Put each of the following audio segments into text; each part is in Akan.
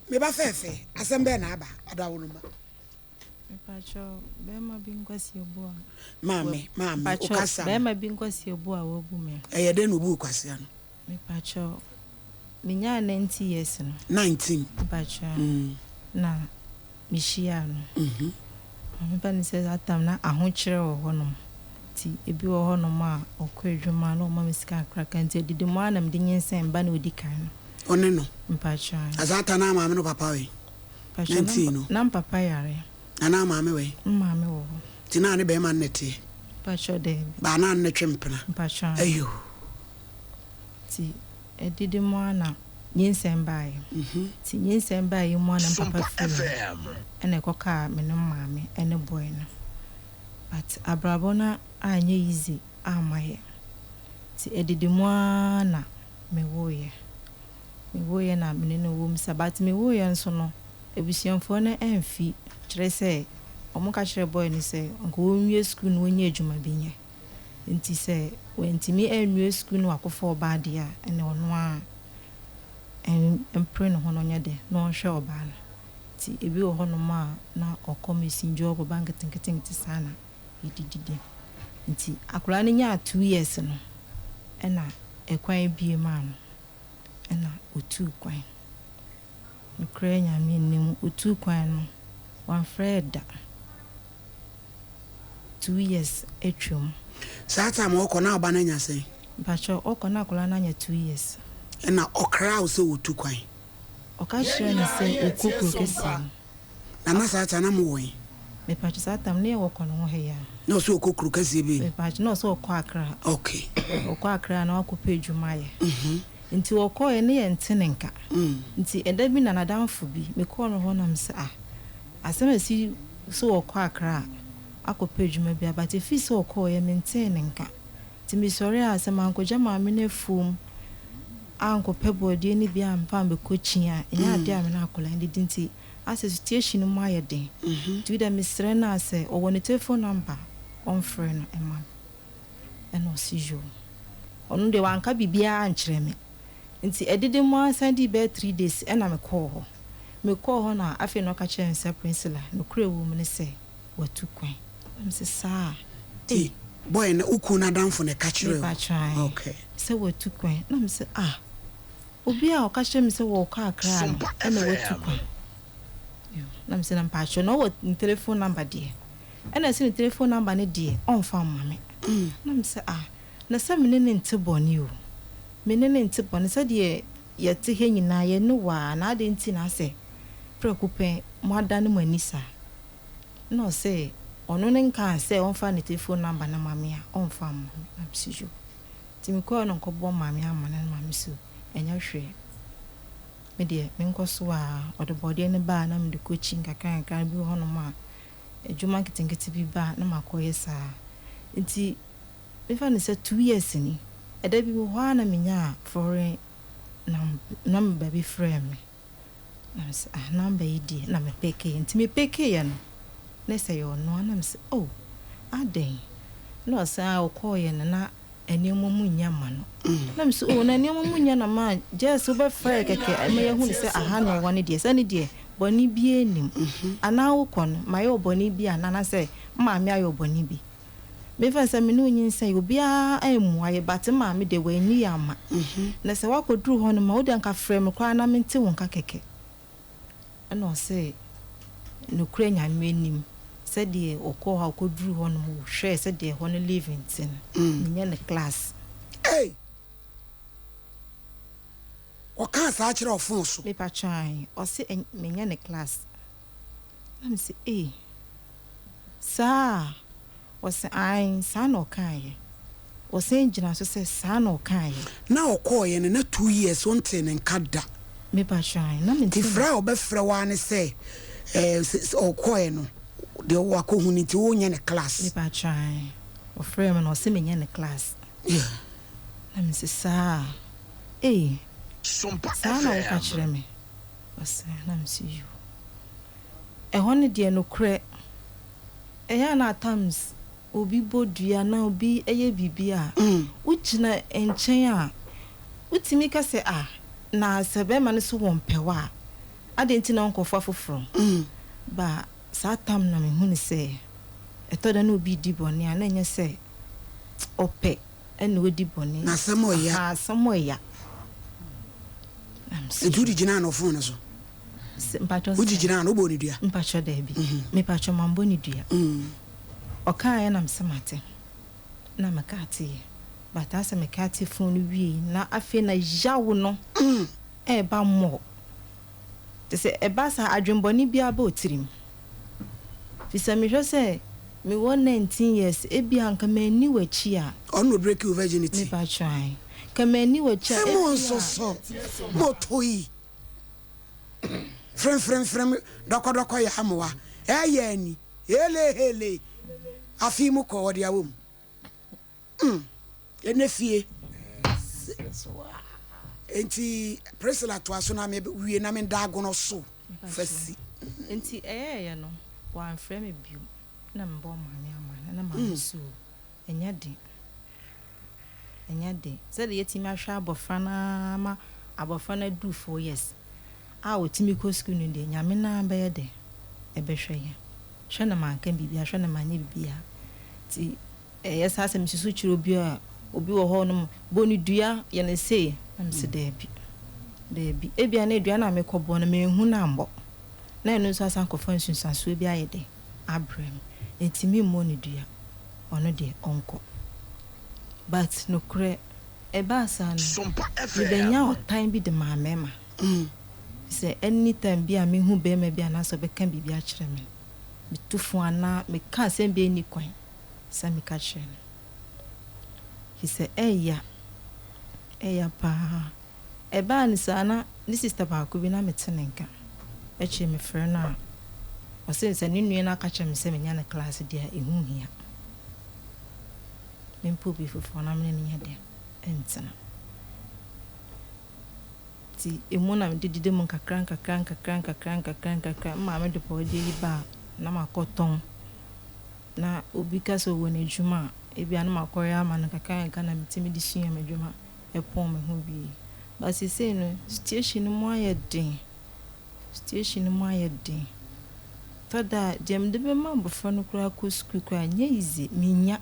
Me ba fɛɛfɛ, asɛm bɛn na aba adaworoma? Mepakyɛw, bɛrima bi nkwasiabu a. Maame, maame, Mepakyɛw, wokasa no. bɛrima bi nkwasiabu a wabu me. Ɛyɛ dɛn na obuu kwasea no? Mepakyɛw, menyaa 90 years no. 19. Mepakyɛw, Mm. na mehyiaa no. Mhm. Memfa no sɛ that time na ahokyerɛ wɔ hɔnom. Nti ebi wɔ hɔnom a ɔkɔ adwuma na ɔma me sika kakraka nti adidi mu ara na mede nyinsɛn ba na odi kan no. Ɔne no? Mpakyɛw. Na saa ta na maame no papa wɛ? Mpakyɛw, 19 no. na mpapa yare. Na na maame wɛ? Me maame wɔ hɔ. Nti na ne bɛrima no na ɛteɛ? Mpakyɛw, daabi. Baa na ne twe mpena? Mpakyɛw. Ayo. Nti adidi mu ara na nyinsɛn baeɛ. Nti nyinsɛn baeɛ mu ara na mpapa firi mu. Ɛna ɛkɔkaa me ne maame ne boy no. But abrabɔ no anyɛ easy amma yɛ. Nti adidi mu ara na mewoeɛ. Mewoeɛ na me ne no wɔ mu sa but mewoeɛ nso no, abusuafoɔ no amfi. Kyerɛ sɛ, wɔka kyerɛɛ boy no sɛ nka ɔnwie sukuu na ɔnyɛ adwuma bi nyɛ. Nti sɛ wantumi anwie sukuu na wakɔfa ɔbaa deɛ a, ɛnneɛ ɔno ara mpere ne ho na ɔnyɛ dɛn na ɔnhwɛ ɔbaa no. Nti ebi wɔ hɔnom a na ɔkɔ mason job ba nketenkete saa na yɛdididi. Nti akwadaa no nyaa 2 years no, ɛna ɛkwan bue maa no, ɛna ɔtuu kwan. Nokorɛ Nyame anim, ɔtuu kwan no, wamfrɛ yɛ da. 2 years atwam. Saa time ɔkɔ na ɔba no anya sɛn? Mpakyɛw, ɔkɔ na akwadaa no anya 2 years. Ɛna ɔkra wo sɛ wɔtu kwan? Ɔka kyerɛɛ no sɛ ɔkɔ kuro kɛseɛ mu. Na saa time na mowɔ yi? Mepakyɛw, saa time no yɛwɔ kɔ ne ho ha yi a. Na ɔsɛ ɔkɔ kuro kɛseɛ bi? Mepakyɛw, na ɔsɛ ɔkɔ Accra. Ɔkɔ Accra na wakɔpɛ adwuma ayɛ. Nti ɔkɔɔɛ ne yɛnte ne nka. Nti ɛda bi na n'adamfo bi, mekɔɔ no hɔ na mesɛ, ah, asɛm a ɛsi sɛ ɔkɔ Accra akɔpɛ adwuma bi aba, but ɛfiri sɛ ɔkɔɔɛ mentee ne nka. Nti mesɔre a sɛ mankɔgya maame no afuom ankɔpɛ borɔdeɛ no bi amfa ambɛkɔ kyi a, ɛnyɛ adeɛ a me ne akwadaa no didi nti asɛ situation no mu ayɛ den. Nti bi dɛ mesrɛ no a sɛ ɔwɔ ne telephone number ɔmfrɛ no ɛma me. Ɛna ɔse yoo. Ɔno deɛ wanka biribiara ankyerɛ me. Nti ɛdidi mu ara dii bɛyɛ 3 days ɛna mekɔɔ hɔ. Mekɔɔ hɔ na afei na ɔka kyerɛ me sɛ Priscilla, nokorɛ wɔ mu ne sɛ watu kwan. Na mese saa. Nti boy no, wo kunu no adamfo na ɛka kyerɛ wo? Mepakyɛw. Sɛ watu kwan. Na mese, ah, obi a ɔka kyerɛ me sɛ wɔkɔ Accra no ɛna watu kwan. Na mese na mpakyɛw na ɔwɔ ne telephone number deɛ. Ɛna ɛsɛ ne telephone number no deɛ ɔmfa mma me. Na mese, ah, na sɛ me ne ne nte bɔne o. Me ne ne nte bɔne sɛdeɛ yɛte ha nyinaa yɛne waa na adɛn nti na asɛ prɛko pɛ mo adane mo ani saa. Na ɔsɛ ɔno ne nkaa sɛ ɔmfa ne telephone number no ma me a ɔmfa mma me. Na mese yoo. Nti mekɔɔ no nkɔbɔ maame ama no na maame so ɛnyɛ hwee. Me deɛ menkɔ so a ɔde bɔdeɛ no baa na mede kɔ kyi nkakra nkakra bi wɔ hɔnom a adwuma nketenkete bi ba na makɔyɛ saa. Nti mefa no sɛ 2 years ni. Ɛda bi wɔ hɔ a na menyaa foreign number bi frɛɛ me. Na mese, ah, number yi deɛ na mepickeeɛ. Nti mepickeeɛ no na sɛ ɛyɛ ɔno a na mese, oh, adɛn? Na ɔse ah, ɔkɔɔeɛ no na nneɛma mu nyɛ ma no. Na mese, oh, na nneɛma mu nyɛ na ma just wobɛfrɛ kɛkɛ ɛma yɛhu no sɛ aha na ɔwɔ no deɛ sɛ ne deɛ bɔne biara nnim. Anaa wokɔ no mayɛ wo bɔne bi anaa anaasɛ maame ayɛ wo bɔne bi. Mefa sɛ me ne wo nyinsɛn obiara ammua yɛ but maame deɛ wanyi yɛ ama. Na sɛ woakɔduru hɔ no ma wode anka frɛ me koraa na mente wo nka kɛkɛ. Ɛna ɔse nokorɛ Nyame anim sɛdeɛ ɔkɔɔ hɔ a ɔkɔduru hɔ nom ɔhwɛɛ sɛdeɛ ɛhɔ no living te no, menyɛ ne class. Hey! Ɔkaa saa kyerɛ ɔfon so? Mepakyɛw, ɔse menyɛ ne class. Na mese, ee, saa? Ɔse ae, saa na ɔkaeɛ. Ɔsan gyina so sɛ saa na ɔkaeɛ. Na ɔkɔɔeɛ no na 2 years wontee ne nka da? Mepakyɛw, na mente. Nti frɛ a ɔbɛfrɛ wo ara ne sɛ ɔkɔɔɛ no deɛ wakɔhu no nti wonyɛ ne class? Mepakyɛw, ɔfrɛɛ me na ɔse menyɛ ne class. Na mese saa? Ee, saa na woka kyerɛ me? Ɔse na mese yoo. Ɛhɔ no deɛ nokorɛ, ɛyɛ a na at times obi bɔ dua na obi yɛ biribi a, wogyina nkyɛn a, wotumi ka sɛ ah, na sɛ bɛrima no so wɔmpɛ wo a, Adɛn nti na ɔnkɔfa foforɔ? Ba saa tam na mehu no sɛ ɛtɔ da na obi redi bɔne a, na ɛnyɛ sɛ ɔpɛ na ɔdi bɔne. Na asɛm ɔya. Aha, asɛm ɔya. Na mesɛ. Nti wode gyinaa no phone no so? Mpakyɛ Wode gyinaa no, wobɔɔ no dua? Mpakyɛ daabi. Mepakyɛ mambɔ no dua. Ɔkaeɛ na mesɛ mate. Na mekateeɛ. But asɛ mekate phone no wiei na afei na yaw no ɛɛba more. Te sɛ ɛba saa a, adwemmɔne biara ba wo tirim. Firi sɛ mehwɛ sɛ mewɔ 19 years, ebia anka manni w'akyi a. Ɔno na ɔbreaki wo virginity. Me patrɔ ae. Nka manni w'akyi a, ebia. Mo nsoso, mo to yi. Fremfremfrem, dɔkɔdɔkɔ yɛ amoa. Ɛyɛ ani, hele hele. Afei mu kɔ, ɔde awɔ mu. Mm, ɛnɛ fie. Enti Priscilla toa so na me wie na me da agono so fa si. Enti ɛyɛɛyɛ no wamfrɛ me bio na me bɔɔ maame amanneɛ na maame se oo ɛnyɛ den ɛnyɛ den sɛdeɛ yɛatumi ahwɛ abɔfra no ara ma abɔfra no aduru 4 years a ɔtumi kɔ sukuu no deɛ Nyame no ara bɛyɛ dɛn ɛbɛhwɛ yɛn hwɛ na manka biribiara hwɛ na manyɛ biribiara nti Ɛyɛ saa sɛ mesusu kyerɛ obi a, obi wɔ hɔ nom, bɔ no dua, yɛ no sei. Na mese daabi, daabi. Ebia na dua no a mekɔbɔ no, manhu no ammɔ. Na ɛno nso asan akɔfa nsunsuansoɔ bi ayɛ dɛn? Abrɛ me. Enti memmɔ no dua. Ɔno deɛ, ɔnkɔ. But nokorɛ, ɛbaa saa no, mebɛnyaa ɔtan bi de maa mmarima. Sɛ anytime bi a mehu barima bi anaasɛ ɔbɛka biribi akyerɛ me no, metu fo anaa meka asɛm bi a ɛnni kwan. sɛ meka kyerɛ no. Efisɛ ɛya, ɛya paa. Ɛbaa no saa na ne sista baako bi na mete ne nka. Akyire mefrɛ no a, ɔse sɛ ne nua no aka kyerɛ me sɛ menya no class deɛ a, ɛho nhia. Mempɛ obi foforɔ na me ne no nyɛ dɛn? Ntena. Nti emu na mede didi mu nkakra nkakra nkakra nkakra nkakra nkakra. Me maame de pɔɔdeɛ yi ba a, na makɔtɔn. Na obi ka sɛ ɔwɔ n'adwuma a, ebia na makɔyɛ ama no nkakrankakra na metumi de sua m'adwuma pɔn me ho wie. But seesei no, situation no mu ayɛ den. Situation no mu ayɛ den. Tɔ da a, deɛ mede bɛma abɔfra no koraa kɔ sukuu koraa ɛnyɛ easy, mennya.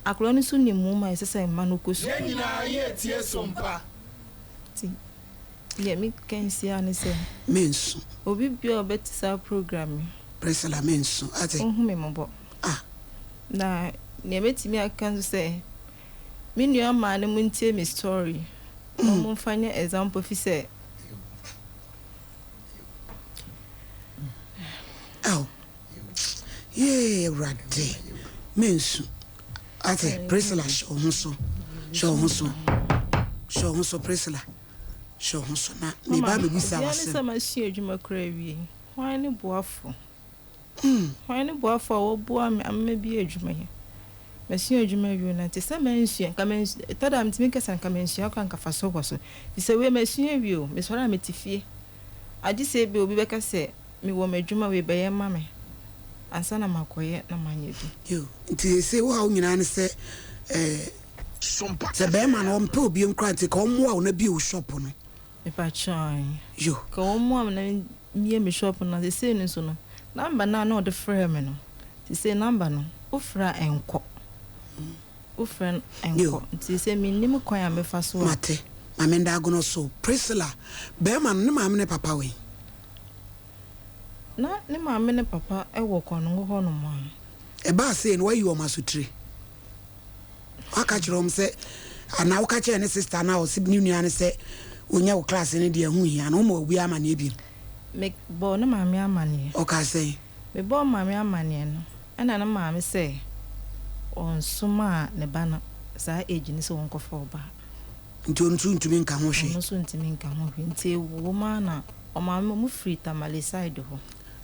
Akwadaa no nso nim nwoma a ɛsɛ sɛ mma no kɔ Yɛn sukuu. nyinaa yɛretie som pa. Nti deɛ meka nsi ara ne sɛ. Menso. Obi biara a ɔbɛte saa program yi. Priscilla menso ate. Ɔnhu me mmɔbɔ. Ah. Na nea mɛtumi aka nso sɛ, me nua mmaa no montie me story na wɔn mfa nyɛ example fi sɛ. Ao yee awurade mensu ate Priscilla hyɛ wo ho so hyɛ wo ho so hyɛ wo ho so Priscilla hyɛ wo ho so na meba Mama, abɛbisa obiara ne w'asɛm. sɛ masua adwuma koraa awie. Hwan ne boafo? Hwan ne boafo a wɔboa me ama mabue adwuma yi? Masua adwuma awie na nti sɛ mansua, nka mansua, ɛtɔ da a metumi ka sɛ nka mansua koraa nka fa so wɔ so. Firi sɛ wei masua awie o, mesɔre a mete fie. Agye sɛ ebia obi bɛka sɛ mewɔ m'adwuma wei bɛyɛ ma me ansa na makɔyɛ na manyɛ bi. Yo, nti seesei wo haw nyinaa ne sɛ eh, sɛ bɛrima no ɔmpɛ obiam koraa nti ka ɔmmoa wo na bue wo shop no. Mepakyɛw ae. Yo. Ka ɔmmoa me na memmue me shop no na seesei no nso no, number no a na ɔde frɛɛ me no, seesei number no, wofrɛ a ɛnkɔ. Wofrɛ no ɛnkɔ. Yo. Nti seesei mennim kwan a mɛfa so a. Mate. Ma menda agono so. Priscilla, bɛrima no, ne maame ne papa wɛn? Na ne maame ne papa wɔ Kɔnongo hɔnom a. Ɛbaa sei no, woayi wɔn asotire? Woaka kyerɛ wɔn sɛ, anaa woka kyerɛɛ ne sista no a ɔse ne nua no sɛ ɔnya wo class no deɛ ɛho nhia no, woma obiara amaneɛ bio? Mebɔɔ ne maame amaneɛ. Ɔkaa sɛn? Mebɔɔ maame amaneɛ no, ɛna ne maame sɛ ɔnsomaa ne ba no saa age no sɛ ɔnkɔfa ɔbaa. Nti ɔno nso ntumi nka ho hwee? Ɔno nso ntumi nka ho hwee. Nti ɛwom ara na ɔmaame no wɔfiri Tamale side hɔ.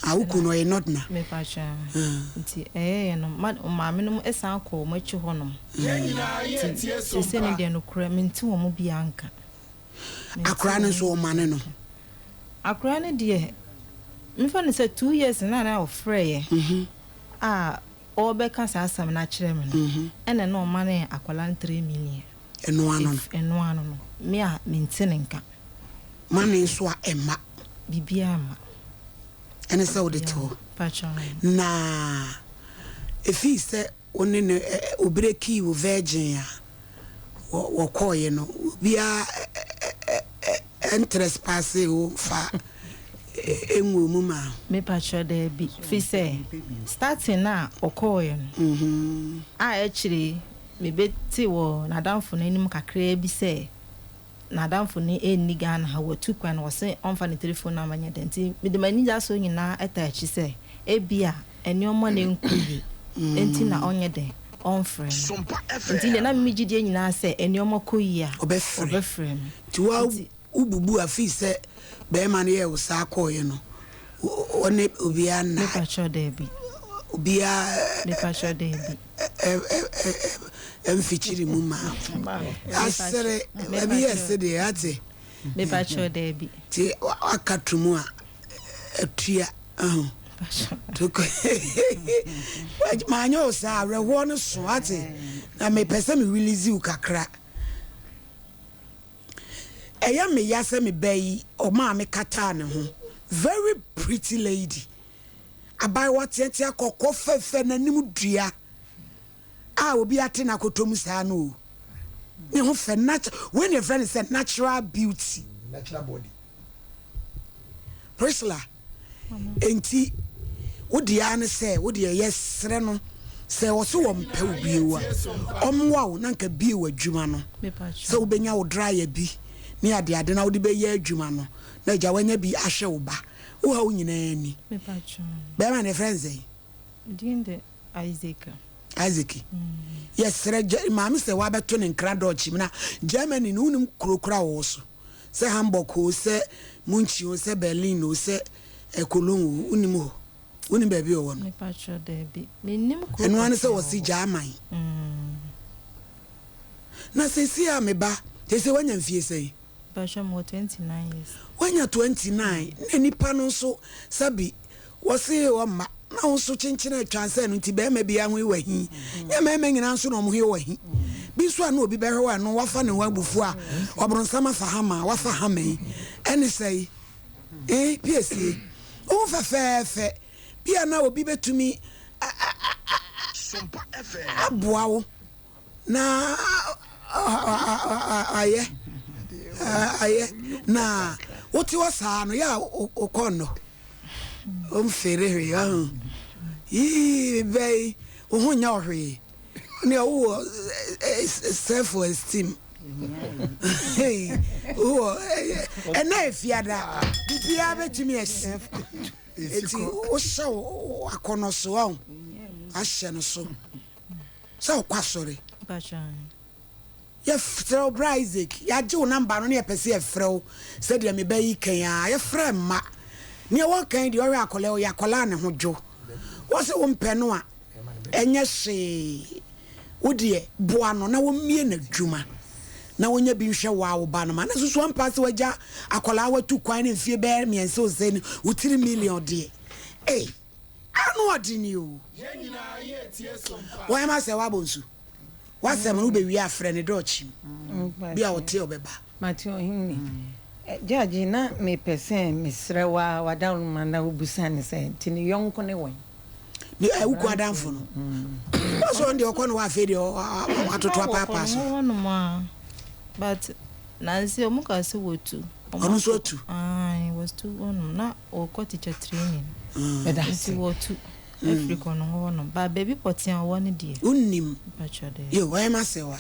Ah, wo kunu no ɔyɛ Northerner? Mepakyɛ ae. Nti ɛyɛeɛ no, ma ɔmaame nom san kɔɔ wɔn akyi hɔ nom. Yɛn nyinaa Nti yɛretie som seesei no pa. deɛ nokorɛ mente wɔn biara nka. Mente Akwadaa no wɔn nso wɔmane biara no? nka. Akwadaa no deɛ, memfa no sɛ 2 years no a na ɔfrɛeɛ a ɔrebɛka saa asɛm no akyerɛ me no, ɛna na ɔmanee akwadaa no 3 million. Ɛno ano no? Ɛno ano no. Me a mente ne nka. Mane nso a ɛmma. Biribiara mma. Ɛne sɛ wode to hɔ. Mpakyɛw. Na ɛfii sɛ wo ne no wo brekii wo virgin a wɔkɔeɛ no, obiara ntrespassee wo mfa nwoo mu maa wo? Mepakyɛw daabi, firi sɛ starting no a ɔkɔeɛ no, a akyire yi mebɛtee wɔ n'adamfo no anim kakraa bi sɛ N'adamfo no nni Ghana ha, watu kwan, ɔse ɔmfa ne telephone number nyɛ dɛn nti mede m'anidasoɔ nyinaa taa akyi sɛ ebia nnoɔma no nkɔ yie nti na ɔnyɛ dɛn ɔmfrɛ me. Nti deɛ na me gyidie nyinaa sɛ nnoɔma kɔ yie a ɔbɛfrɛ me. Nti wo wobubu afii sɛ bɛɛma no yɛɛ wo saa kɔɔeɛ no wo ne obiara nna? Mepakyɛw daabi. Obiara Mepakyɛw daabi. Mfikyiri mu ma asere ebi yɛ se deɛ ate. Mepakyɛw daabi. Ti aka to mu a atua ahu. Maanyɛ wo saa awerɛhoɔ no so ate na mepɛ sɛ me release wo kakra. Ɛyɛ me ya sɛ me ba yi ɔmaa me kataa ne ho very pretty lady. Abaayewa teatea kɔkɔɔ fɛfɛ n'anim dua a obi ate n'akɔtɔ mu saa no o. Ne ho fɛ nat wei na yɛfrɛ no sɛ natural beauty. Natural body. Priscilla, enti wo deɛ ara ne sɛ wo deɛ yɛsrɛ no sɛ ɔse wɔmpɛ wo bio a ɔmmoa wo na nka bie w'adwuma no sɛ wobɛnya wo dryer bi ne adeade na wode bɛyɛ adwuma no na agya woanya bi ahwɛ wo ba. Wo haw nyinaa ni. Bɛrima no yɛfrɛ no sɛn? Din de Isaac. Isaac. Yɛsrɛ maame sɛ wabɛto ne nkra Dutch mu na Germany no wonim kuro koro a wɔwɔ so sɛ Hamburg o sɛ Munich o sɛ Berlin o sɛ eh, Cologne o wonim hɔ wonim baabi ɔwɔ no. Mepakyɛ daabi. Menim kuro Ɛno ara ne sɛ wɔse German. Na seesei a me ba seesei wanya mfie sɛn? Mpakyɛw mewɔ 29 years. Wanya 29 na nipa no nso sɛbi wɔse ɔmma na wo nso kyenkyen atwa sɛ no nti bɛrima biara ho yɛ wahi nyɛ mmarima nyinaa nso na ɔmo ho yɛ wahi bi nso a na obi bɛhwɛ wo a no wafa ne ho abufuo a ɔbronsam afa hama wafa hama yi ɛne sɛe eh piesie wo ho fɛfɛɛfɛ bi a na obi bɛtumi aboa wo Na ayɛ ayɛ na wote hɔ saa no yɛ a wokɔ nnɔ womfeere hwee ɔho yii bɛyi wo ho nyɛ ɔhwee ne wowɔ self esteem wowɔ ɛna efiada biribiara bɛtumi asi eti wohyɛ wo akɔnɔ so ɔho ahyɛ no so. Sɛ wokɔ asɔre. Yɛfrɛ wo bra Isaac, yɛagye wo namba no na yɛpɛ sɛ yɛfrɛ wo sɛdeɛ me ba yi kan a yɛfrɛ mma. Neɛ wɔka yi deɛ ɔhwɛ akwadaa ɔyɛ akwadaa a ne ho dwo. Wɔ sɛ wompɛ no a ɛnyɛ hwee. Wo deɛ boa no na wɔmmie n'adwuma na wɔnya bi nhwɛ wo a wo ba no ma. Na susu ampa sɛ wagya akwadaa watu kwan ne mfie bɛyɛ mmiɛnsa ɔsɛ ni wo tiri million deɛ. Ei! Ano ɔden ni oo. Wɔn ma sɛ wabɔ nsu. Wasɛm no wobɛwie afrɛ ne dɔɔkyi mu. Bi a ɔte ɔbɛba. Mate ɔhene. Judge na mepɛ sɛ mesrɛ wo a w'adaworoma na wobusa no sɛ nti ne yɔnko ne wɛn? Ne awuku adamfo no. Ɔsɛ ɔno deɛ ɔkɔ no hɔ afei deɛ watoto apaapaa so. Ɔwɔ hɔnom a but nansi ɔmo ka sɛ wɔtu. Ɔno nso atu. Ae wɔtu hɔnom na Wɔkɔ teacher training. Meda ase. Nti wɔtu afiri kɔ no hɔ nom. But baabi pɔtee a ɔwɔ no deɛ. Wonnim. Mpakyɛw daabi. Yo, ɔyɛ m'asɛw a.